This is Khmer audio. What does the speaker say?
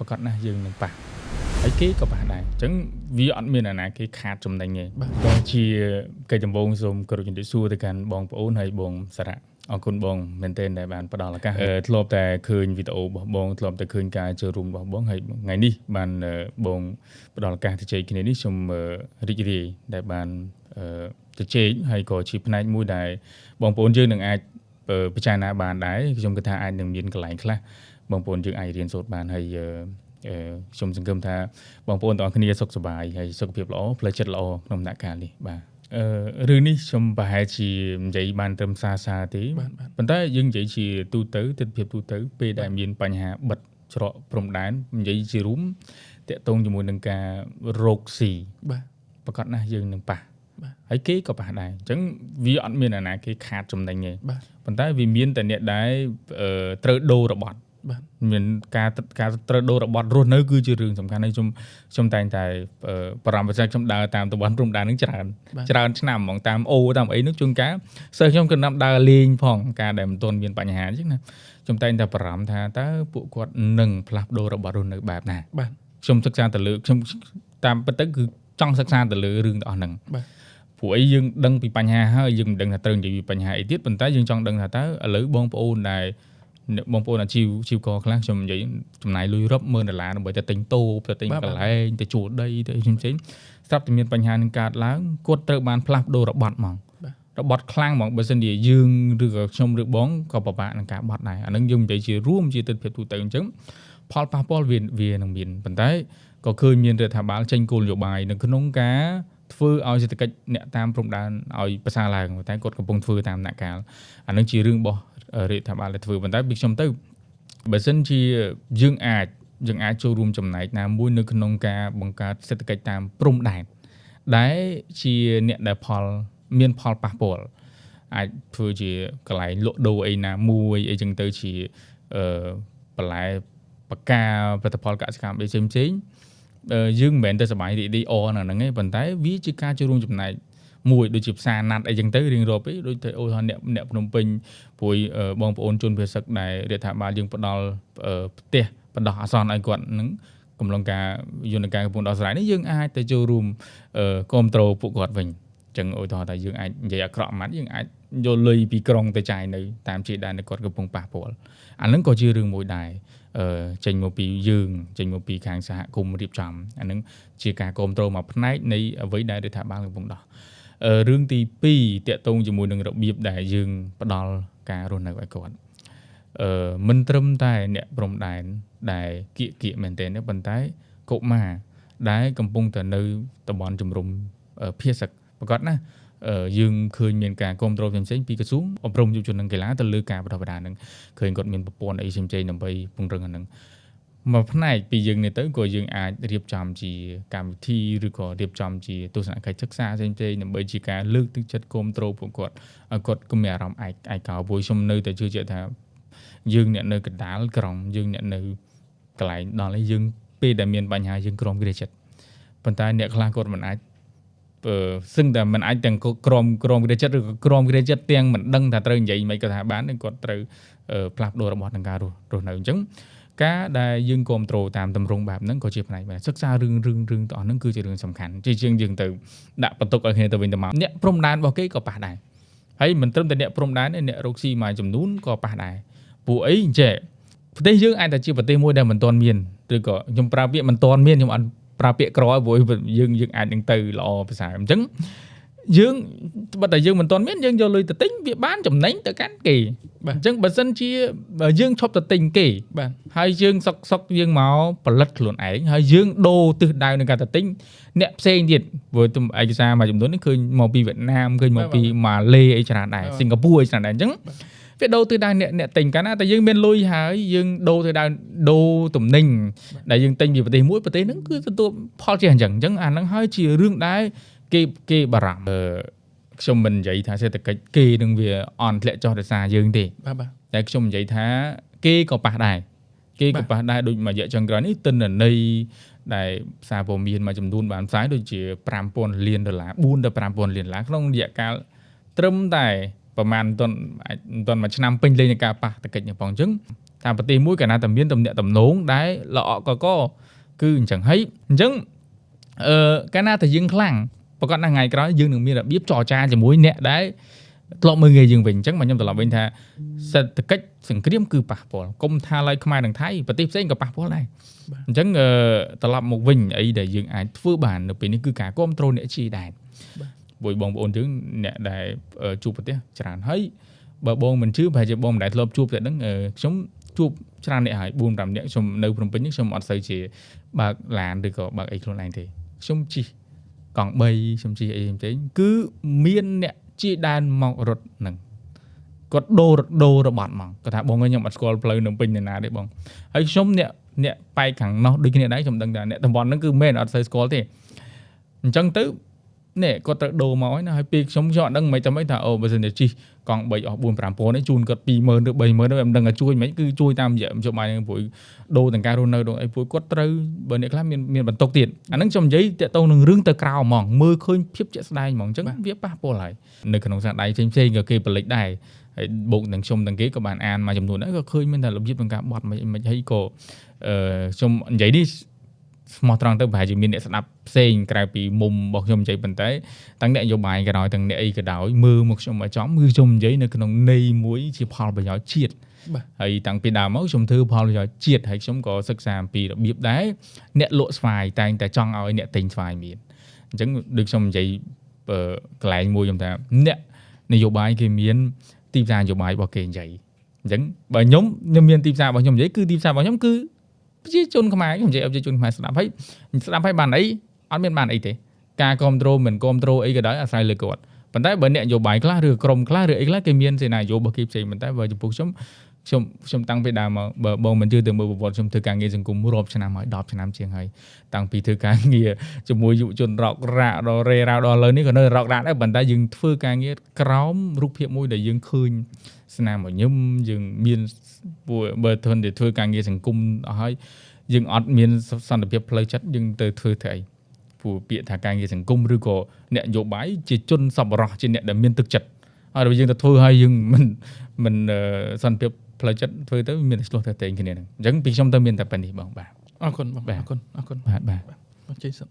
ប្រកាសណាស់យើងនឹងប៉ះហើយគេក៏ប៉ះដែរអញ្ចឹងវាអត់មានអាណាគេខាតចំណេញទេបាទជាកិច្ចដំបូងសូមគោរពជំរាបសួរទៅកាន់បងប្អូនហើយបងសារៈអរគុណបងមែនទែនដែលបានផ្ដល់ឱកាសធ្លាប់តែឃើញវីដេអូរបស់បងធ្លាប់តែឃើញការចូលរួមរបស់បងហើយថ្ងៃនេះបានបងផ្ដល់ឱកាសទៅជែកគ្នានេះខ្ញុំរីករាយដែលបានទៅជែកហើយក៏ជាផ្នែកមួយដែលបងប្អូនយើងនឹងអាចពិចារណាបានដែរខ្ញុំគិតថាអាចនឹងមានកន្លែងខ្លះបងប្អូនយើងអាចរៀនសូត្របានហើយខ្ញុំសង្ឃឹមថាបងប្អូនទាំងអស់គ្នាសុខសប្បាយហើយសុខភាពល្អផ្លូវចិត្តល្អក្នុងដំណាក់កាលនេះបាទរឿងនេះខ្ញុំប្រហែលជានិយាយបានត្រឹមសារសារទេប៉ុន្តែយើងនិយាយជាទូទៅទិដ្ឋភាពទូទៅពេលដែលមានបញ្ហាបិទច្រកព្រំដែននិយាយជារួមតាក់ទងជាមួយនឹងការរកស៊ីបាទប្រកាសណាស់យើងនឹងប៉ះហើយគេក៏ប៉ះដែរអញ្ចឹងវាអត់មានអាណាគេខាតចំណេញទេប៉ុន្តែវាមានតែអ្នកដែលត្រូវដូររបត់បាទមានការត្រូវដូររបត់រស់នៅគឺជារឿងសំខាន់ហើយខ្ញុំតែងតែបរមប្រសាខ្ញុំដើរតាមតំបន់ព្រំដែនហ្នឹងច្រើនឆ្នាំហ្មងតាមអូតាមអីហ្នឹងជួនកាលសិស្សខ្ញុំក៏ណាប់ដើរលេងផងការដែលមិនទាន់មានបញ្ហាអញ្ចឹងណាខ្ញុំតែងតែបារម្ភថាតើពួកគាត់នឹងផ្លាស់ប្ដូររបត់រស់នៅបែបណាបាទខ្ញុំសិក្សាទៅលើខ្ញុំតាមពិតទៅគឺចង់សិក្សាទៅលើរឿងទាំងអស់ហ្នឹងបាទព្រោះអីយើងដឹងពីបញ្ហាហើយយើងមិនដឹងថាត្រូវនិយាយពីបញ្ហាអីទៀតប៉ុន្តែយើងចង់ដឹងថាតើឥឡូវបងប្អូនដែលបងប្អូនអាជីវករខ្លះខ្ញុំនិយាយចំណាយលុយរាប់ម៉ឺនដុល្លារដើម្បីទៅទិញតូបទៅទិញកន្លែងទៅជួលដីទៅអីផ្សេងៗស្រាប់តែមានបញ្ហានឹងកើតឡើងគាត់ត្រូវបានផ្លាស់ប្ដូររបត់ហ្មងរបត់ខ្លាំងហ្មងបើសិនជាយើងឬក៏ខ្ញុំឬបងក៏ពិបាកនឹងការបត់ដែរអានឹងយើងនិយាយជារួមជាទិដ្ឋភាពទូទៅអញ្ចឹងផលប៉ះពាល់វានឹងមានប៉ុន្តែក៏ឃើញមានរដ្ឋាភិបាលចេញគោលនយោបាយនៅក្នុងការធ្វើឲ្យសេដ្ឋកិច្ចអ្នកតាមព្រំដែនឲ្យប្រសើរឡើងតែគាត់កំពុងធ្វើតាមដំណាក់កាលអានឹងជារឿងរបស់រដ្ឋាភិបាលដែលធ្វើប៉ុន្តែពីខ្ញុំទៅបើសិនជាយើងអាចចូលរួមចំណែកណាមួយនៅក្នុងការបង្កើតសេដ្ឋកិច្ចតាមព្រំដែនដែលជាអ្នកដែលផលមានផលប៉ះពាល់អាចធ្វើជាកន្លែងលក់ដូរអីណាមួយអីចឹងទៅជាបន្លែបកាផលិតផលកសិកម្មអីផ្សេងៗយើងមិនមែនតែសប្បាយរីករាយអនៅហ្នឹងទេប៉ុន្តែវាជាការចូលរួមចំណែកមួយដូចជាផ្សារណាត់អីចឹងទៅរៀងរាល់ពេលដូចទៅអូថាអ្នកភ្នំពេញព្រួយបងប្អូនជនភៀសសឹកដែលរដ្ឋាភិបាលយើងផ្ដល់ផ្ទះបណ្ដោះអាសន្នឲ្យគាត់នឹងកំឡុងការយន្តការកំពុងដោះស្រាយនេះយើងអាចទៅចូលរួមគ្រប់គ្រងពួកគាត់វិញអញ្ចឹងឧទាហរណ៍ថាយើងអាចនិយាយអាក្រក់ម៉ាត់យើងអាចយកលុយពីក្រុងទៅចាយនៅតាមជាដែនដែលគាត់កំពុងប៉ះពាល់អានឹងក៏ជារឿងមួយដែរចេញមកពីយើងចេញមកពីខាងសហគមន៍រៀបចំអានឹងជាការគ្រប់គ្រងមួយផ្នែកនៃអ្វីដែលរដ្ឋាភិបាលកំពុងដោះរឿងទី2តាក់ទងជាមួយនឹងរបៀបដែលយើងផ្ដល់ការរស់នៅឲ្យគាត់មិនត្រឹមតែអ្នកព្រំដែនដែលគៀកមែនទែនទេប៉ុន្តែកុមារដែលកំពុងតែនៅតំបន់ជំរំភៀសសឹកប្រកាសណាយើងឃើញមានការគ្រប់គ្រងផ្សេងៗពីក្រសួងអប់រំយុវជននិងកីឡាទៅលើការបណ្ដុះបណ្ដាលហ្នឹងឃើញគាត់មានប្រព័ន្ធអីផ្សេងៗដើម្បីពង្រឹងអាហ្នឹងមួយផ្នែកពីយើងនេះទៅក៏យើងអាចរៀបចំជាកម្មវិធីឬក៏រៀបចំជាទស្សនកិច្ចសិក្សាផ្សេងៗដើម្បីជាការលើកទឹកចិត្តគ្រប់គ្រងពួកគាត់ឲ្យគាត់កុំមានអារម្មណ៍ឯកោព្រោះខ្ញុំនៅតែជឿជាក់ថាយើងអ្នកនៅកណ្ដាលក្រុងយើងអ្នកនៅកន្លែងដល់នេះយើងពេលដែលមានបញ្ហាយើងក្រមគ្រាចិត្តប៉ុន្តែអ្នកខ្លះគាត់មិនអាចសឹងតែមិនអាចទាំងក្រមគ្រាចិត្តឬក៏ក្រមគ្រាចិត្តទាំងមិនដឹងថាត្រូវនិយាយមិនក៏ថាបានគាត់ត្រូវផ្លាស់ប្ដូររបស់នឹងការរស់នៅអញ្ចឹងការដែលយើងគ្រប់គ្រងតាមទម្រង់បែបហ្នឹងក៏ជាផ្នែកដែរសិក្សារឿងទាំងអស់ហ្នឹងគឺជារឿងសំខាន់ជាជាងយើងទៅដាក់បន្ទុកឲ្យគ្នាទៅវិញទៅមកអ្នកព្រំដែនរបស់គេក៏ប៉ះដែរហើយមិនត្រឹមតែអ្នកព្រំដែនទេអ្នករកស៊ីមួយចំនួនក៏ប៉ះដែរពួកអីអញ្ចឹងប្រទេសយើងអាចតែជាប្រទេសមួយដែលមិនទាន់មានឬក៏ខ្ញុំប្រើពាក្យមិនទាន់មានខ្ញុំអត់ប្រើពាក្យក្រព្រោះយើងអាចនឹងទៅល្អប្រសើរអញ្ចឹងយើងបើតែយើងមិនទាន់មានយើងយកលុយទៅទិញវាបានចំណេញទៅកាន់គេអញ្ចឹងបើសិនជាយើងឈប់ទៅទិញគេបាទហើយយើងសុកយើងមកផលិតខ្លួនឯងហើយយើងដូរទិសដៅในការទៅទិញអ្នកផ្សេងទៀតព្រោះឯកសារមួយចំនួននេះឃើញមកពីវៀតណាមឃើញមកពីម៉ាឡេអីច្រើនដែរសិង្ហបុរីអីច្រើនដែរអញ្ចឹងវាដូរទិសដៅអ្នកទិញកាលណាតែយើងមានលុយហើយយើងដូរទិសដៅដូរទំនិញដែលយើងទិញពីប្រទេសមួយប្រទេសហ្នឹងគឺទទួលផលជាអញ្ចឹងអញ្ចឹងអាហ្នឹងហើយជារឿងដែលគេបារម្ភខ្ញុំមិននិយាយថាសេដ្ឋកិច្ចគេនឹងវាអន់ធ្លាក់ចុះដោយសារយើងទេបាទតែខ្ញុំនិយាយថាគេក៏ប៉ះដែរគេក៏ប៉ះដែរដូចមួយរយៈចុងក្រោយនេះទិន្នន័យដែលសារព័ត៌មានមួយចំនួនបានផ្សាយដូចជា5000លានដុល្លារ4ទៅ5000លានដុល្លារក្នុងរយៈកាលត្រឹមតែប្រហែលមិនទាន់មួយឆ្នាំពេញលេញនៃការប៉ះទង្គិចនេះផងអញ្ចឹង ថាប្រទេសមួយកាលណាតែមានទំនាក់ទំនងដែលល្អក់កកគឺអញ្ចឹងហើយអញ្ចឹងកាលណាតែយើងខ្លាំងប្រកាសណាស់ថ្ងៃក្រោយយើងនឹងមានរបៀបចរចាជាមួយអ្នកដែលធ្លាប់មើលងាយយើងវិញអញ្ចឹងមកខ្ញុំត្រឡប់វិញថាសេដ្ឋកិច្ចសង្គ្រាមគឺប៉ះពាល់កុំថាឡើយខ្មែរនិងថៃប្រទេសផ្សេងក៏ប៉ះពាល់ដែរអញ្ចឹងត្រឡប់មកវិញអីដែលយើងអាចធ្វើបាននៅពេលនេះគឺការគ្រប់គ្រងអ្នកជាដែរព្រោះបងប្អូនយើងអ្នកដែលជួបប្រទេសច្រើនហើយបើបងមិនជឿប្រហែលជាបងមិនដែលធ្លាប់ជួបតែហ្នឹងខ្ញុំជួបច្រើនអ្នកហើយ4 5អ្នកខ្ញុំនៅភ្នំពេញនេះខ្ញុំអត់សូវជាបើកឡានឬក៏បើកអីខ្លួនឯងទេខ្ញុំជិះកង់3ខ្ញុំជិះអីផ្សេងគឺមានអ្នកជាដែនមករត់ហ្នឹងគាត់ដូរដូររបត់ហ្មងគាត់ថាបងអើយខ្ញុំអត់ស្គាល់ផ្លូវនៅពេញនៅណាទេបងហើយខ្ញុំអ្នកអ្នកបែកខាងនោះដូចគ្នាដែរខ្ញុំដឹងថាអ្នកតំបន់ហ្នឹងគឺមែនអត់សូវស្គាល់ទេអញ្ចឹងទៅនេះគាត់ត្រូវដូរមកហើយណាហើយពេលខ្ញុំខ្ញុំអត់ដឹងមិនតែមិនថាអូបើសិនជាជិះកង់3អស់4 5000នេះជូនគាត់20000ឬ30000ទៅមិនដឹងថាជួយមិនគឺជួយតាមរយៈមធ្យោបាយហ្នឹងព្រោះដូរទាំងការរស់នៅដូរអីព្រោះគាត់ត្រូវបើអ្នកខ្លះមានបន្ទុកទៀតអាហ្នឹងខ្ញុំនិយាយតាក់ទងនឹងរឿងទៅក្រៅហ្មងមើលឃើញភាពជាក់ស្ដែងហ្មងអញ្ចឹងវាប៉ះពាល់ហើយនៅក្នុងស្នាដៃផ្សេងៗក៏គេផលិតដែរហើយបូកនឹងខ្ញុំទាំងគេក៏បានអានមួយចំនួនដែរក៏ឃើញមានតែរបៀបក្នុងការបត់មិនហើយក៏ខ្ញុំនិយាយនេះស្មោះត្រង់ទៅប្រហែលជាមានអ្នកស្ដាប់ផ្សេងក្រៅពីមុំរបស់ខ្ញុំនិយាយប៉ុន្តែទាំងអ្នកនយោបាយក៏ដោយទាំងអ្នកអីក៏ដោយមើលមកខ្ញុំឲ្យចំគឺខ្ញុំនិយាយនៅក្នុងន័យមួយជាផលប្រយោជន៍ជាតិហើយតាំងពីដើមមកខ្ញុំធ្វើផលប្រយោជន៍ជាតិហើយខ្ញុំក៏សិក្សាអំពីរបៀបដែរអ្នកលក់ស្វាយតែងតែចង់ឲ្យអ្នកទិញស្វាយមានអញ្ចឹងដូចខ្ញុំនិយាយកន្លែងមួយខ្ញុំថាអ្នកនយោបាយគេមានទីផ្សារនយោបាយរបស់គេនិយាយអញ្ចឹងបើខ្ញុំមានទីផ្សាររបស់ខ្ញុំនិយាយគឺទីផ្សាររបស់ខ្ញុំគឺប្រជាជនខ្មែរខ្ញុំនិយាយឲ្យប្រជាជនខ្មែរស្ដាប់ហើយស្ដាប់ហើយបានអីអត់មានបានអីទេការគ្រប់គ្រងមិនគ្រប់គ្រងអីក៏ដោយអាស្រ័យលើគាត់ប៉ុន្តែបើអ្នកនយោបាយខ្លះឬក្រុមខ្លះឬអីខ្លះគេមានសេនាយោរបស់គេផ្សេងប៉ុន្តែបើចំពោះខ្ញុំខ្ញុំតាំងពីដើមមកបើបងមិនជឿទៅមើលប្រវត្តិខ្ញុំធ្វើការងារសង្គមរាប់ឆ្នាំហើយ10ឆ្នាំជាងហើយតាំងពីធ្វើការងារជាមួយយុវជនរករ៉ាក់ដល់រេរ៉ាដល់ឥឡូវនេះក៏នៅរករ៉ាក់ដែរប៉ុន្តែយើងធ្វើការងារក្រោមរូបភាពមួយដែលយើងឃើញស្នាមញញឹមយើងមានបើធ្វើតែធ្វើការងារសង្គមអស់ហើយយើងអត់មានសន្តិភាពផ្លូវចិត្តយើងទៅធ្វើធ្វើអីព្រោះពាក្យថាការងារសង្គមឬក៏អ្នកនយោបាយជាជនសប្បុរសជាអ្នកដែលមានទឹកចិត្តហើយដល់យើងទៅធ្វើហើយយើងមិនសន្តិភាពផ្លូវចិត្តធ្វើទៅមានតែឆ្លោះតែតែងគ្នាហ្នឹងអញ្ចឹងពីខ្ញុំទៅមានតែប៉ុណ្្នេះបងបាទ អរគុណបងអរគុណអរគុណ បាទបាទ បងជ័យសុខ